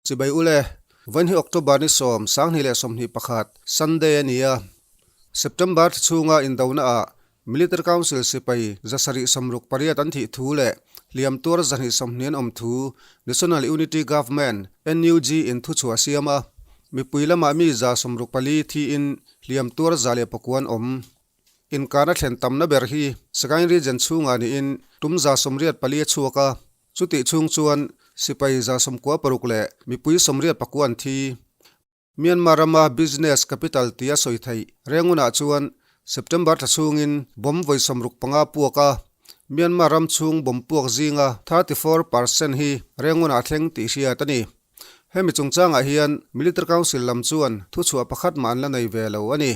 Chibai ule, vawiin hi October ni sawm, 2021, Sunday a ni a. September thla chhunga indona ah Military Council sipai 768 an thih thu leh hliam tuar 220 an awm thu National Unity Government, NUG, in thuchhuah a siam a. Mipui lamah mi 64 thiin hliam tuar 109 an awm. Inkana thlen tamna ber hi Sagaing Region chhungah niin tum 84 a chhuak a. Chutih chhung chuan sipai 96 leh mipui 89 an thi. Myanmar rama business capital tia sawi theih Rengunah chuan September thla chhungin bomb vawi 65 puak a, Myanmar ram chhung bomb puak zinga 34% hi Rengunah a thleng tih hriat a ni. Hemi chungchangah hian Military Council lam chuan thuchhuah pakhat mah an la nei ve lo a ni.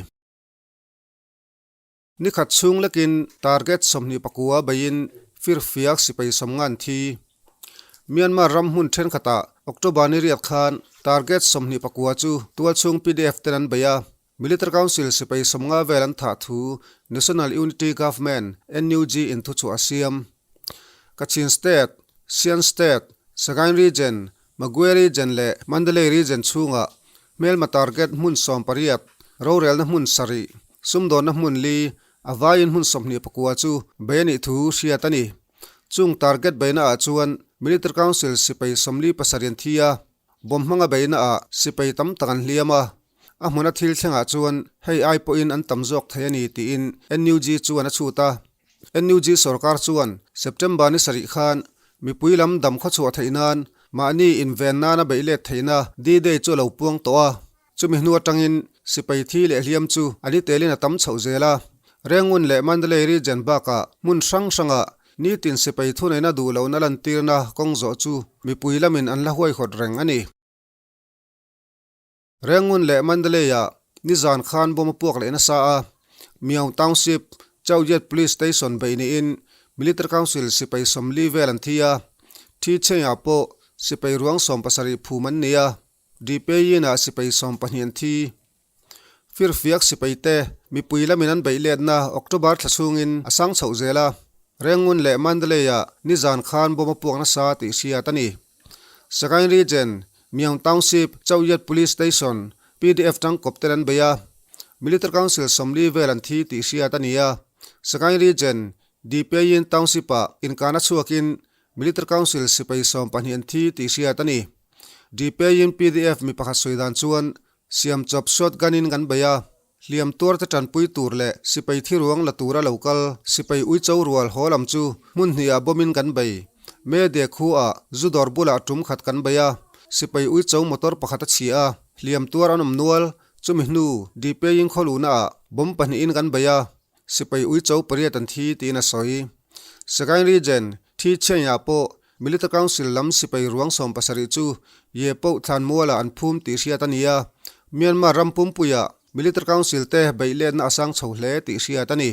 Ni khat chhung lekin target 29 beiin firfiak sipai 50 an thi. Myanmar ram hmun thenkhatah October ni riat khan target 29 chu tualchhung PDF ten an bei a, Military Council sipai 50 vel an thah thu National Unity Government, NUG, in thuchhuah a siam. Kachin State, Shan State, Sagaing Region, Magwe Region leh Mandalay Region chhungah hmelma target hmun 18, rorelna hmun sarih, sumdawnna hmun li, a vaiin hmun 29 chu bei a nih thu hriat a ni. Chung target beina ah chuan Military Council sipai 47 an thi a, bomb hmanga beina ah sipai tam tak an hliam a, a hmuna thil thlengah chuan hei ai pawhin an tam zawk thei a ni tiin NUG chuan a chhut a. NUG sorkar chuan September ni sarih khan mipui lam dam khawchhuah theih nan mahni inven nana beih let theihna D-Day chu a lo puang tawh a. Chumi hnu atangin sipai thi leh hliam chu a ni telin a tam chhoh zel a. Rengun leh Mandalay region bakah hmun hrang hrangah nitin sipai thuneihna duh lohna lantirna kawng zawh chu mipui lamin an la huaihawt reng a ni. Rengun leh Mandalay-ah nizan khan bomb a puak leh nasa a, Myaung Township, Chauyet Police Station beih niin Military Council sipai 40 vel an thi a, Thi Cheng-ah pawh sipai ruang 70 phum an ni a, Dipei-in-ah sipai 12 an thi. Firfiak sipai te mipui lamin an beih letna October thla chhungin a sang chhoh zel a, Rengun leh Mandalay-ah nizan khan bomb a puak nasa tih hriat a ni. Sagaing Region, Myaung Township, Chauyat Police Station, PDF tangkawp ten an bei a, Military Council 40 vel an thi tih hriat a ni a. Sagaing Region, Dipeiyin Township-ah inkana chhuakin Military Council sipai 12 an thi tih hriat a ni. Dipeiyin PDF mi pakhat sawi dan chuan siamchawp shotgun in kan bei a, hliam tuar te tanpui tur leh sipai thi ruang la tura lo kal sipai uicho rual haw lam chu hmun hnihah bawmin kan bei. Mede khuaah zu dawr bulah tum khat kan bei a, sipai uicho motor pakhat a chhia a, hliam tuar an awm nual. Chumi hnu Dipeiin khawluhnaah bomb pahnihin kan bei a, sipai uicho pariat an thi tiin a sawi. Sagaing Region, Thi Chhiainah pawh Military Council lam sipai ruang 70 chu Ye Poh thlanmualah an phum tih hriat a ni a, Myanmar ram pumpuiah Military Council te beih letna a sang chho hle tih hriat a ni.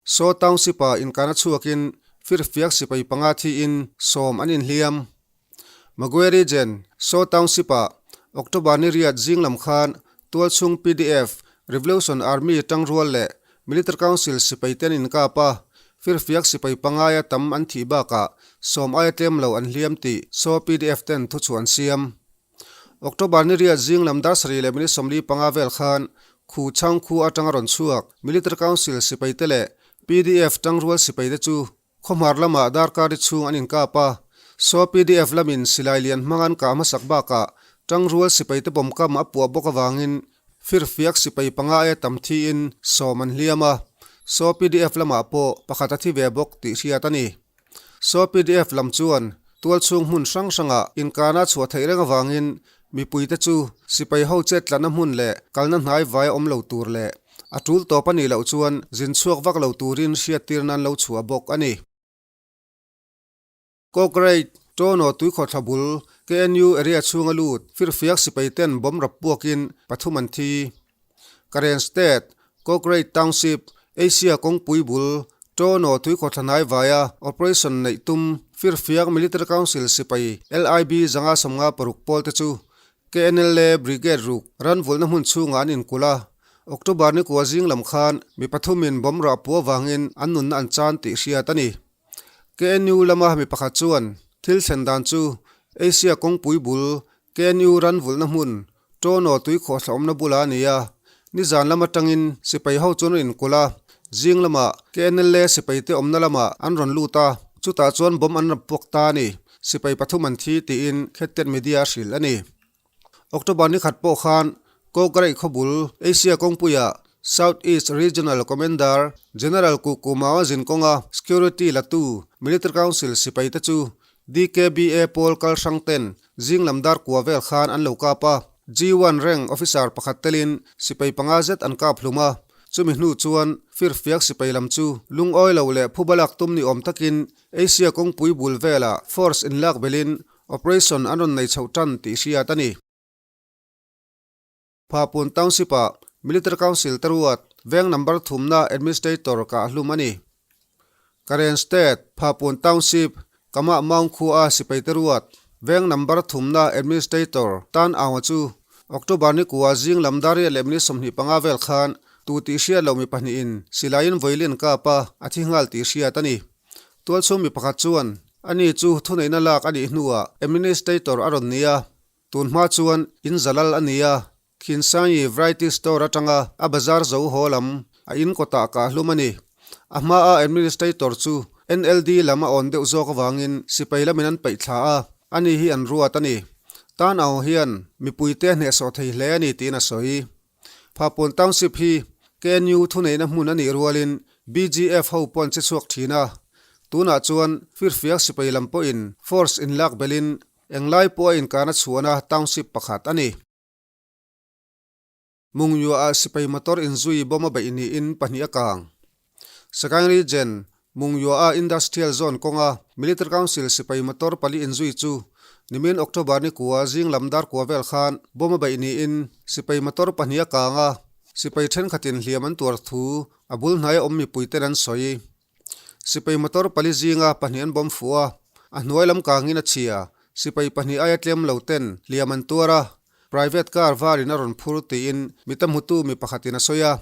Saw Township-a inkana chhuakin firfiak sipai panga thiin 10 an inhliam. Magwe Region, Saw Township-ah October ni riat zing lam khan tualchhung PDF, Revolution Army tangrual leh Military Council sipai te an inkap a, firfiak sipai pangaia tam an thih bakah 10 aia tlem lo an hliam tih Saw PDF ten thuchhuah an siam. October ni riat zing lam dar sarih leh minute 45 vel khan Khu Chhang khu atanga rawn chhuak Military Council sipai te leh PDF tangrual sipai te chu Khawhmar lamah darkar chhung an inkap a, Saw PDF lamin silai lian hmang an kah hmasak bakah tangrual sipai te bawm kam a puah bawk avangin firfiak sipai panga aia tam thiin 10 an hliam a, Saw PDF lamah pawh pakhat a thi ve bawk tih hriat a ni. Saw PDF lam chuan tualchhung hmun hrang hrangah inkana chhuah theih reng avangin mipuite chu sipai ho chet tlanna hmun leh kalna hnai vai a awm lo tur leh a tul tawp a nih loh chuan zin chhuak vak lo turin hriattir nan lo chhuah bawk a ni. Kawkreih, Tono tuikhawthla bul, KNU area chhunga lut firfiak sipai ten bomb rap puakin pathum an thi. Karen State, Kawkreih Township, Asia kawngpui bul, Tono tuikhawthla hnai vaia operation neih tum firfiak Military Council sipai LIB 556 pawl te chu KNLA Brigade ruk ranvulhna hmun chhungah an inkulh a, October ni kua zing lam khan mi pathumin bomb rah puah vangin an nunna an chan tih hriat a ni. KNU lama mi pakhat chuan thil thlen dan chu Asia kawngpui bul KNU ran vulhna hmun Tono tui khawhthla awmna bulah a ni a. Nizan lam atangin sipai ho chuan an inkulh a, zing lamah KNLA sipaite awmna lamah an rawn lut a, chutah chuan bomb an rawn puak ta a ni. Sipai pathum an thi tiin Khettet Media a hrilh a ni. October ni khat pawh khan Kawkreih khawbul Asia kawngpuiah South East Regional Commander General Kuku Mawa zinkawnga security latu Military Council sipaite chu DKBA pawl kal hrang ten zing lam dar kua vel khan an lo kap a, G1 rank officer pakhat telin sipai panga zet an kap hlum a, chumi hnu chuan firfiak sipai lam chu lungawi lo leh phuba lak tum ni awm takin Asia kawngpui bul velah force inlak belin Operation an rawn nei chhoh tan tih hriat a ni. Phapun Township-ah Military Council te ruat veng number thumna Administrator kah hlum a ni. Karen State, Phapun Township, Kamah Maung khua-a sipai te ruat veng number thumna Administrator Tan Aung-a chu October ni kua zing lam dar riat leh minute 25 vel khan tu tih hriat loh mi pahnihin silaiin vawilin kap a, a thi nghal tih hriat a ni. Tualchhung mi pakhat chuan ani chu thuneihna lak a nih hnuah administrator a rawn ni a, tun hma chuan in zalal a ni a, Khinsangi Variety Store atanga a bazar zo haw lam a in kawtah kah hlum a ni. A hmaa administrator chu NLD lam a awn deuh zawk avangin sipai lamin an paih thla a, ani hi an ruat a ni. Tan ang hian mipuite a hnehsawh thei hle a ni tiin a sawi. Phapawn Township hi KNU thuneihna hmun a nih rualin BGF ho pawh an che chhuak thin a, tunah chuan firfiak sipai lam pawhin force inlak belhin englai pawh a inkana chhuahna township pakhat a ni. Mungyuah-ah sipai motor inzui bomb a beih niin pahnih a kang. Sagaing Region, Mungyuah-a Industrial Zone kawnga Military Council sipai motor pali inzui chu nimin October ni kua zing lam dar kua vel khan bomb a beih niin sipai motor pahnih a kang a, sipai thenkhatin hliam an tuar thu a bul hnaia awm mipuiten an sawi. Sipai motor pali zinga pahnih an bomb fuh a, a hnuai lam kangin a chhia, sipai pahnih aia tlem lo ten hliam an tuar a, Private car varin a rawn phur tiin mi ta hmutu mi pakhatin a sawi a.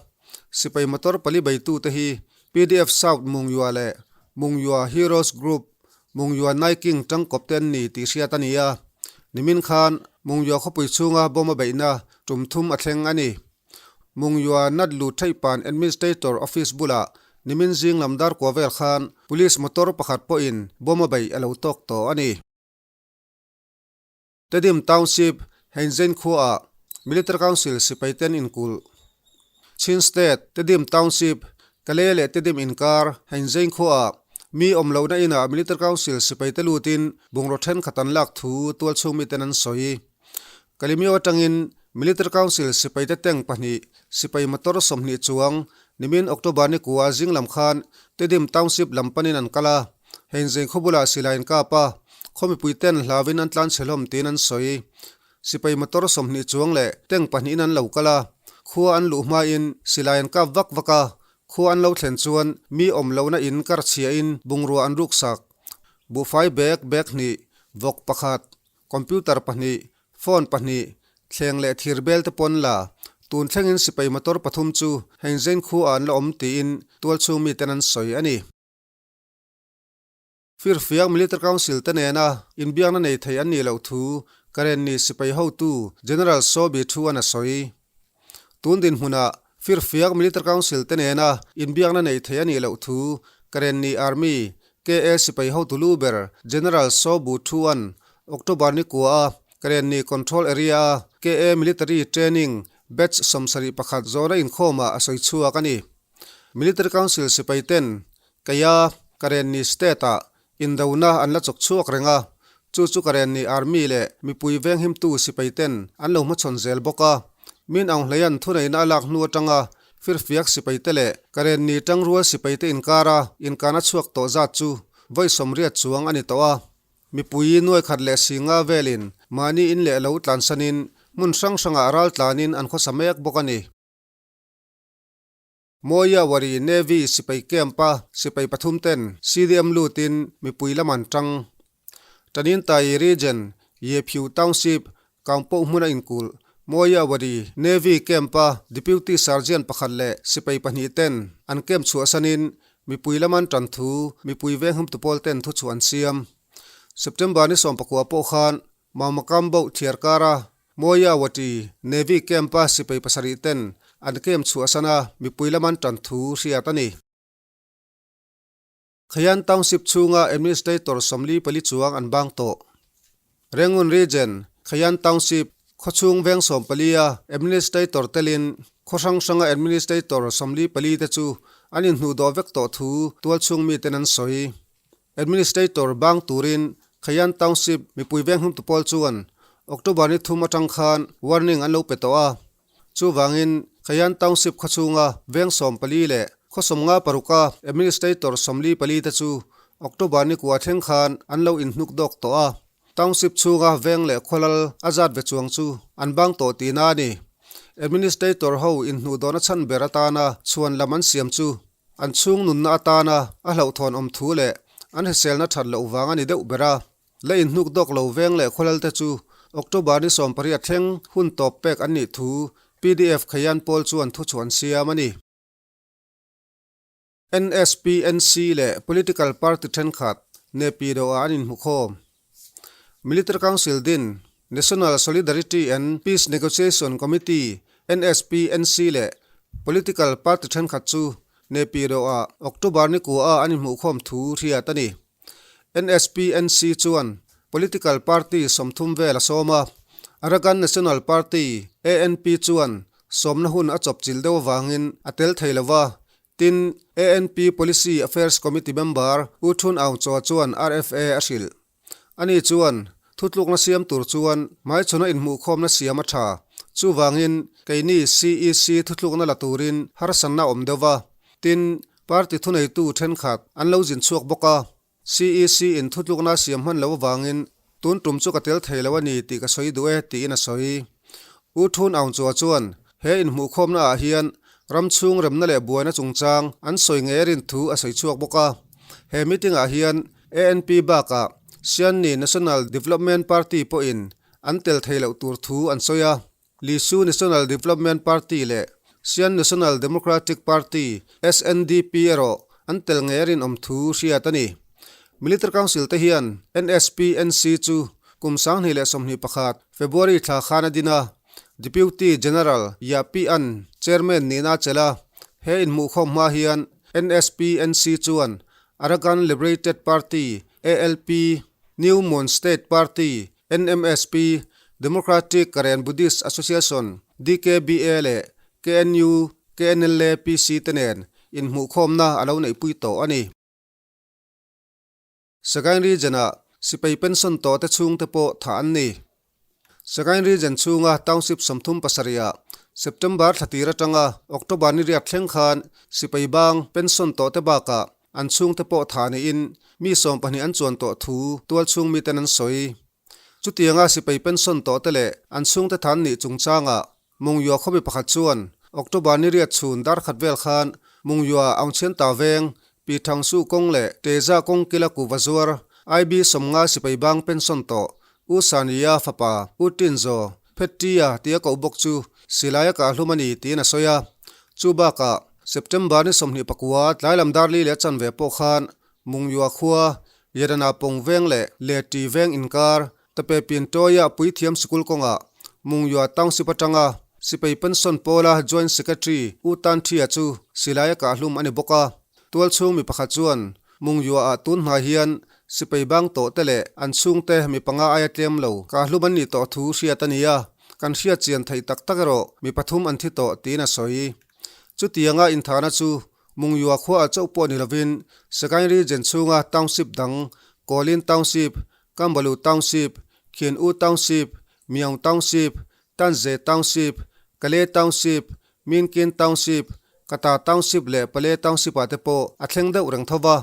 Sipai motor pali beitute hi pdf South Mungyua leh Mungyua Heroes Group, Mungyua Naiking tangkawp te an ni tih hriat a ni a. Nimin khan Mungyua khawpui chhunga bomb a beihna tum thum a thleng a ni. Mungyua Nat Lu Theihpan Administrator Office bulah nimin zing lam dar kua vel khan Police motor pakhat pawhin bomb a beih a lo tawk tawh a ni. Tedim Township, Heinzein khuaah Military Council sipaiten inkulh. Chin State, Tedim Township, Kalay leh Tedim inkar, Heinzein khuaah mi awm lohna inah Military Council sipaite lutin bungraw thenkhat an lak thu tualchhung miten an sawi. Kalemyo atangin Military Council sipaite tank pahnih, sipai motor 20 chuang nimin October ni kua zing lam khan Tedim Township lam panin an kal a. Heinzeng khaw bulah silai an kap a, khaw mipui ten hlauin an tlan chhe hlawm tiin an sawi. Sipai motor 20 chuang leh tank pahnihin an lo kal a, khua an luh hmain silai an kap vak vak a, khua an lo thlen chuan mi awm lohna in kar chhiahin bungrua an ruksak. Buhfai bag bag hnih, vawk pakhat, Computer pahnih, phone pahnih, thleng leh thir bel te pawn la, tun thlengin sipai motor pathum chu Heinzein khuaah an la awm tiin tualchhung miten an sawi a ni. Firfiak Military Council te nena inbiakna nei thei an nih loh thu Karenni sipai hotu General Saw Bi Thu an a sawi. Tun dinhmunah Firfiak Military Council te nena inbiakna nei thei a nih loh thu Karenni Army KA sipai hotu lu ber General Saw Bu Thu an October ni kua a Karenni Control Area a KA Military Training Batch 71 zawna inkhawmah a sawi chhuak a ni. Military Council sipai ten Kaya, Karenni State-ah indona an la chawk chhuak reng a, chu chu Karenni Army leh mipui venghimtu sipai ten an lo hmachhawn zel bawk a. Min Aung Hlaing thuneihna a lak hnu atanga firfiak sipai te leh Karenni tangrual sipai te inkara inkana chhuak tawh zat chu vawi 80 chuang a ni tawh a. Mipui nuai khat leh singa velin mahni in leh lo tlansanin hmun hrang hrangah ral tlanin an khawsa mek bawk a ni. Mawia Wari Navy sipai camp-a sipai pathum ten CDM lutin mipui lam an tang. Tanintai Region, Yephiu Township, Kaungpoh hmuna inkulh Mawia Wari Navy camp-a Deputy Sergeant pakhat leh sipai pahnih ten an camp chhuahsanin mipui lam an tan thu mipui venghum tupawl ten thuchhuah an siam. September ni 19 pawh khan Maumakam Boh thiar kara Mawiyawati Navy Camp-a sipai pasarih ten an camp chhuahsan a, mipui lam an tan thu hriat a ni. Khayan Township chhunga Administrator 44 chuang an bang tawh. Rangoon Region, Khayan Township, khawchhung veng 14 a Administrator telin khaw hrang hranga Administrator 44 te chu an inhnuhdawh vek tawh thu tualchhung miten an sawi. Administrator bang turin Khayan Township mipui veng hlumtu pawl chuan October ni thum atang khan warning an lo pe tawh a. Chuvangin, Khayan Township khawchhunga veng 14 leh khaw 56 a Administrator 44 te chu October ni kua thleng khan an lo inhnuk dawk tawh a. Township chhunga veng leh khawlal a zat ve chuang chu an bang tawh tihna a ni. Administrator ho inhnuh dawhna chhan ber atana chhuan lam an siam chu an chhung nunna atana a hlauhthawn awm thu leh an hriselna that loh vang a ni deuh ber a. La inhnuk dawk lo veng leh khawlalte chu October ni 18 thleng hun tawp pek an nih thu pdf Khayan pawl chuan thuchhuah an siam a ni. NSPNC leh political party thenkhat Nepi dawhah an inhmukhawm. Military Council din National Solidarity and Peace Negotiation Committee, NSPNC, leh political party thenkhat chu Nepi dawhah October ni kua an inhmuhkhawm thu hriat a ni. NSPNC chuan political party 30 vel a sawm a, Arakan National Party, ANP, chuan sawmna hun a chawpchilh deuh avangin a tel thei lo va, tin, ANP Policy Affairs Committee member U Thun Aung Chaw chuan RFA a hrilh. Ani chuan, Thutlukna siam tur chuan hmaichhawna inhmuhkhawmna siam a tha. Chuvangin, keini CEC thutlukna la turin harsatna a awm deuh va, tin, Party thuneitu thenkhat an lo zin chhuak bawk a, CEC in thutlukna siam hman lo avangin tun tum chu ka tel thei lo a ni tih ka sawi duh e tiin a sawi. U Thun Aung Chua chuan he inhmuhkhawmna ah hian ram chhung remna leh buaina chungchang an sawi ngei a rin thu a sawi chhuak bawk a. He meeting ah hian ANP bakah Sianni National Development Party pawhin an tel thei loh tur thu an sawi a. Lisu National Development Party leh Sian National Democratic Party, SNDP, erawh an tel ngei a rinawm thu hriat a ni. Military Council te hian NSPNC chu kum 2021 February thla khan a din a, Deputy General Ya Pi An Chairman nihna a chelh a, he inhmuhkhawm hma hian NSPNC chuan Arakan Liberated Party, ALP, New Mon State Party, NMSP, Democratic Karen Buddhist Association, DKBA, leh KNU, KNLA, PC te nen inhmuhkhawmna a lo neihpui tawh a ni. Sagaing Region-ah sipai pension tawh te chhungte pawh thah an ni. Sagaing Region chhunga Township 37 ah September thla tir atanga October ni riat thleng khan sipai bang pension tawh te bakah An chhungte pawh tha niin mi 12 an chuan tawh thu tual chhung miten an sawi. Chutianga sipai pension tawh te leh an chhungte than nih chungchangah Mungyua khawmi pakhat chuan October ni riat chhun dar khat vel khan Mungyua Aungchhian Ta veng Pi Thangsu kawng leh Teza kawng kila kuhva zuar IB 50 sipai bang pension tawh U Sania fapa U Tinzo Phettia tia koh bawk chu silai a kah hlum a ni tiin a sawi a. Chu bakah September ni 29 tlailam dar li leh chanve pawh khan Mungyua khua, Yadana Pawng veng leh Leti veng inkar, Tape Piantawia Puithiam Sikul kawngah Mungyua Township atanga Sipai Pension pawla Joint Secretary U Tan Thia chu silai a kah hlum a ni bawk a. Tualchhung mi pakhat chuan Mungyua-ah tun hma hian sipai bang tawh te leh an chhungte mi panga aia tlem lo kah hlum an nih tawh thu hriat a ni a, kan hriat chian theih tak tak erawh mi pathum an thi tawh tiin a sawi. Chutianga inthahna chu Mungyua khuaah chauh pawh ni lovin Sagaing Region chhunga township dang Kawlin Township, Kambalu Township, Khian U Township, Myaung Township, Tanze Township, Kale Township, Minkin Township, Kata Township leh Pale Township-ah te pawh a thleng deuh reng tho va.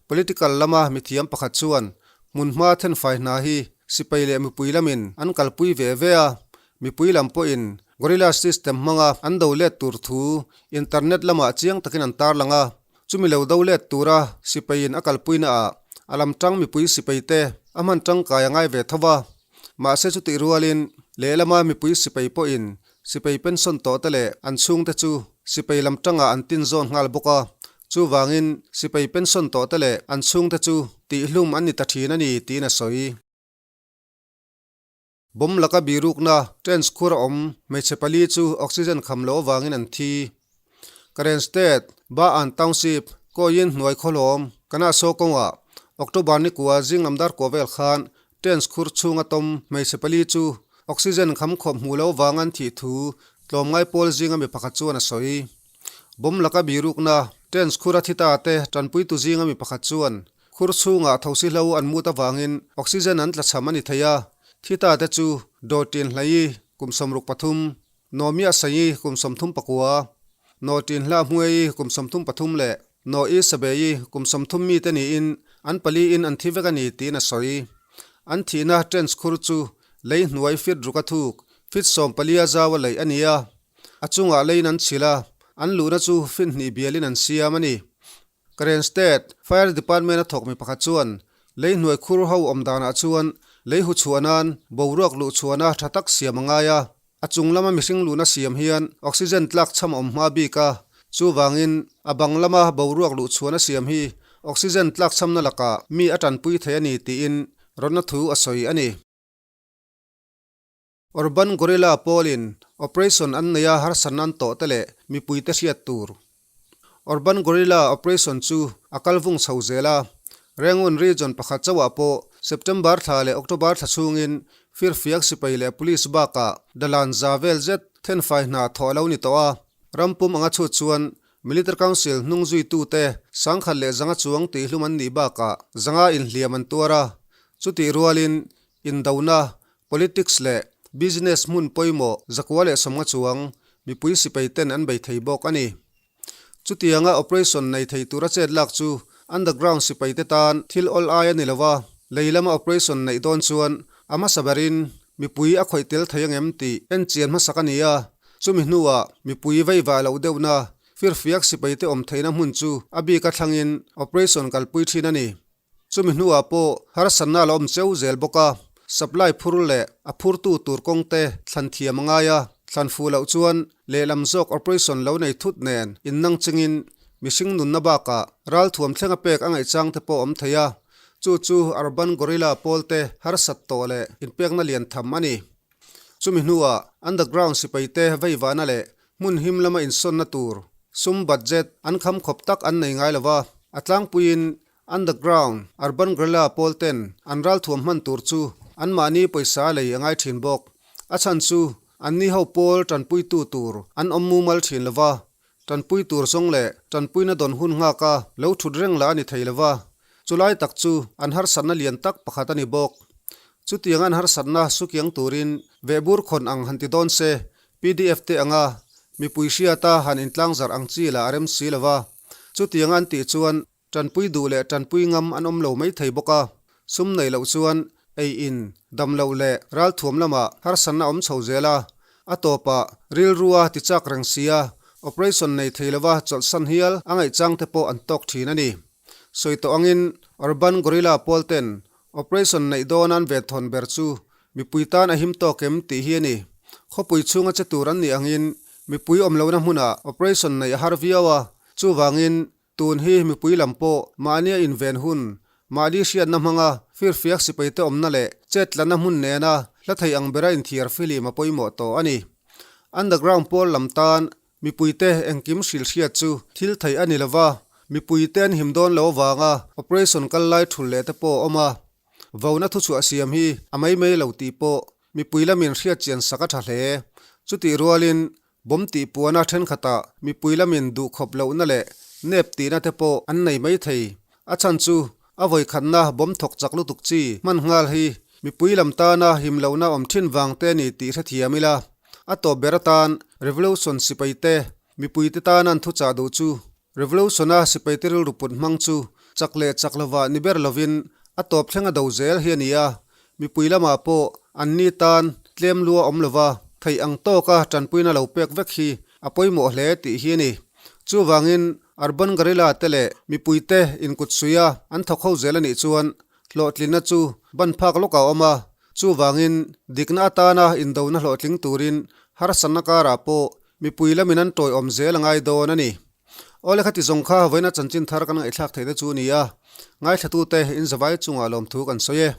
Political lama mithiam pakhat chuan hmunhma thenfai hna hi sipai leh mipui lamin an kalpui ve ve a, mipui lam pawhin guerrilla system hmanga an do let tur thu internet lamah chiang takin an tarlang a, chumi lo do let tura sipaiin a kalpuinaah a lam tang mipui sipaite a hman tangkai a ngai ve tho va. Mahse chutih rualin lehlama mipui sipai pawhin Sipai pension tawh te leh an chhungte chu sipai lam tangah an tin zawn nghal bawk a. Chuvangin, sipai pension tawhte leh an chhungte chu tihhlum an ni ta thin a ni, tiin a sawi. Bomb laka birukna trench khur a awm hmeichhe pali chu oxygen kham loh avangin an thi. Karen State, Ba-an Township, Koyin hnuai khawhlawm, Kanaso kawngah October ni kua zing lam dar kua vel khan trench khur chhunga tawm hmeichhe pali chu oxygen kham khawp hmuh loh avang an thih thu tlawmngai pawl zinga mi pakhat chuan a sawi. Bomb laka birukna trench khura thi ta te tanpuitu zinga mi pakhat chuan Khur chhungah thosi hlo an mut avangin oxygen an tlachham a ni thei a, thi ta te chu Dawtin Hlaii kum 63, Nawmiah Saii kum 34, Nawtin Hla Hmuaii kum 33 leh Nawi Sabeii kum 30 mi te niin an pali in an thi vek a ni tiin a sawi. An thihna trench khur chu lei hnuai feet ruk a thuk, feet 14 a zau a leih a ni a, a chungah leiin an chhilh a, an luhna chu feet hnih bialin an siam a ni. Karen State Fire Department a thawk mi pakhat chuan lei hnuai khur ho awm danah chuan lei hu chhuah nan boruak luh chhuahna tha tak siam a ngai a, a chung lama mihring luhna siam hian oxygen tlak chham a awm hma bik a, chuvangin a bang lama boruak luh chhuahna siam hi oxygen tlak chhamna lakah mi a tanpui thei a ni tiin rawtna thu a sawi a ni. Urban Guerrilla pawlin operation an nei a harsatna an tawh te leh mipuite hriat tur. Urban Guerrilla operation chu a kal vung chho zel a, Rangoon region pakhat chauhah pawh September thla leh October thla chhungin firfiak sipai leh police bakah dalan za vel zet thenfai hna thawh a lo ni tawh a, rampum anga chhut chuan Military Council hnung zuitute 10,100 chuang tihhlum an nih bakah zanga inhliam an tuar a, chutih rualin indona Politics leh business hmun pawimawh 150 chuang mipui sipai ten an bei thei bawk a ni. Chutianga operation nei thei tura chet lak chu underground sipai te tan thil awl ai a ni lo a, lei lama operation neih dawn chuan a hmasa berin mipui a khawih tel thei angem tih enchian hmasak a ni a, chumi hnuah mipui veivah loh deuhna firfiak sipai te awm theihna hmun chu a bika thlangin operation kalpui thin a ni. Chumi hnuah pawh harsatna a la awm cheu zel bawk a, supply phur leh a phurtu tur kawng te thlan thiam a ngai a, thlan fuh loh chuan lehlam zawk operation lo nei thut nen innang chingin mihring nunna bakah ralthuam thlenga pek a ngaihchang te pawh awm thei a, chu chu Urban Guerrilla pawl te harsat tawh leh inpekna lian tham a ni. Chumi hnuah underground sipai te veivahna leh hmun him lama insawnna tur sum budget an kham khawp tak an nei ngai lo va, a tlangpuiin Underground, Urban Guerrilla pawl ten an ralthuam hman tur chu anmahni pawisa lei a ngai thin bawk. A chhan chu anni ho pawl tanpuitu tur an awm mumal thin lo va, tanpui tur zawng leh tanpuina dawn hun nghaka lo thut reng lah a ni thei lo va, chulai tak chu an harsatna lian tak pakhat a ni bawk. Chutiang an harsatna sukiang turin vehbur khawn ang han ti dawn se, PDF te anga mipui hriata han intlangzarh ang chi lah a rem si lo va, chutiang an tih chuan Tanpui duh leh tanpui ngam an awm lo mai thei bawk a, sum neih loh chuan ei in, dam loh leh ralthuam lamah harsatna awm chho zel a, a tawpah rilrua ti chak reng sia operation nei thei lova chawlhsan hial a ngaihchang te pawh an tawk thin a ni. Sawi tawh angin Urban Guerrilla pawl ten Operation neih dawn an ve thawn ber chu mipui tan a him tawk em tih hi a ni. Khawpui chhunga che tur an nih angin mipui awm lohna hmunah operation neih a har viau a, chuvangin tun hi mipui lam pawh mahnia inven hun, mahni hriatna hmanga firfiak sipaite awmna leh chetlatna hmun nena hla thei ang bera inthiar filim a pawimawh tawh a ni. Underground pawl lam tan Mipuite engkim hrilh hriat chu thil theih a ni lova, mipuite an him dawn lo avanga operation kal lai thul leh te pawh a awm a. Vona thuchhuah siam hi a mai mai lo tih pawh mipui lamin hriat chian sak a tha hle. Chutih rualin bomb tih puana thenkhatah mipui lamin duh khawp lohna leh nep tihna te pawh an nei mai thei. A chhan chu a vawikhatna bomb thawk chak lutuk chi hman nghal hi mipui lam tana him lohna awm thin vang te a ni tih hrethiam ila. A tawp ber atan Revolution sipaite mipuite tana an thuchah duh chu Revolution-a sipaite rilru put hmang chu chak leh chak lovah ni ber lovin a tawp thleng a do zel hi a ni a, mipui lamah pawh anni tan tlem lua awm lova theih ang tawka tanpuina lo pek vek hi a pawimawh hle tih hi a ni. Chuvangin Urban Guerrilla te leh mipuite inkut suia an thawk ho zel a nih chuan hlawhtlinna chu ban phak lawkah a awm a, chuvangin dikna atana indona hlawhtling turin harsatna karah pawh mipui lamin an tawiawm zel a ngai dawn a ni. Awle khati zawng kha vawiina chanchin thar kan ngaihthlak theihna chu a ni a, ngaithlatute in zavai chungah lawmthu kan sawi e.